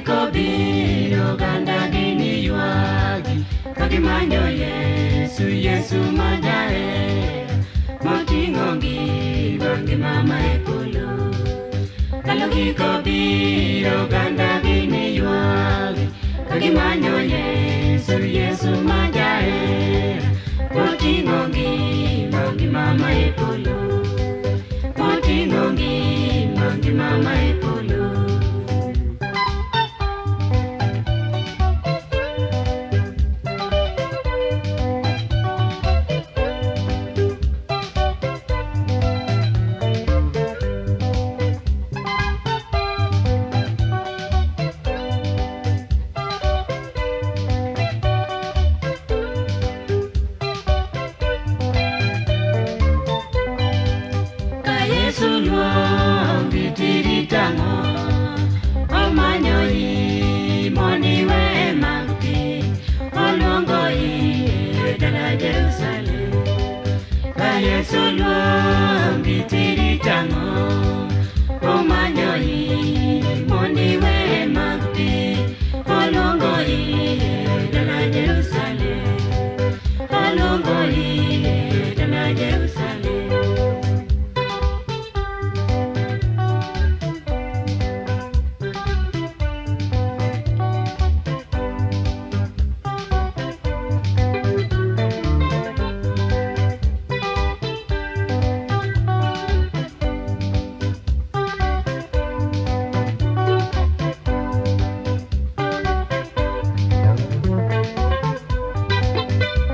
giko biro oganda gini ywagi ka gimanyo Yesu, Yesu ma jahera moting'o ngima, ngima ma e polo. Ndalo giko biro oganda gini ywagi ka gimanyo Yesu, Yesu ma jahera moting'o ngima, ngima ma e polo. Moting'o ngima, ngima ma e polo. Ka Yesu luongi tiritang'o, omanyo i mondo iwe mag piny, oluongo i e dala Jerusalem. Ka Yesu luongi tiritang'o, omanyo i mondo iwe mag piny, oluongo i e dala Jerusalem. Oluongo i e dala Jerusalem.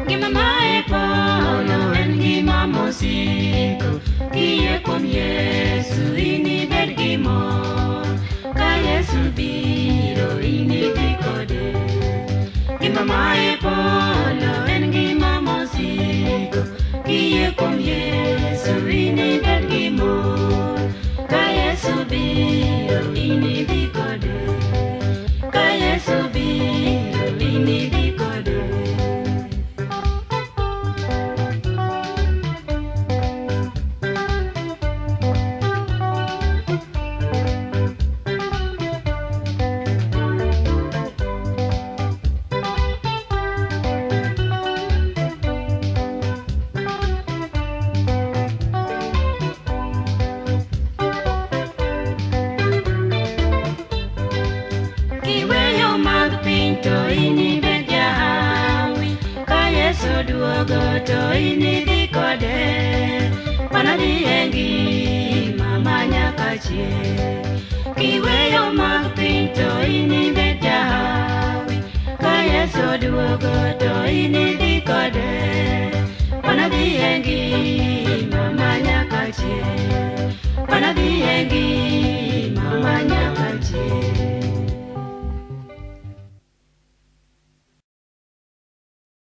Ngima ma e polo en ngima mosiko, kiyie kuom Yesu inibed gi mor. Ka Yesu biro inidhi kode. Ngima ma e polo en ngima mosiko, kiyie kuom Yesu inibed gi mor. Ka Yesu biro inidhi kode. Ka Yesu biro inidhi kode. Kiweyo mag piny to inibed jahawi, ka Yesu duogo to inidhi kode. Wanadhi e ngima ma nyaka chieng'. Kiweyo mag piny to inibed jahawi, ka Yesu duogo to inidhi kode. Wanadhi e ngima.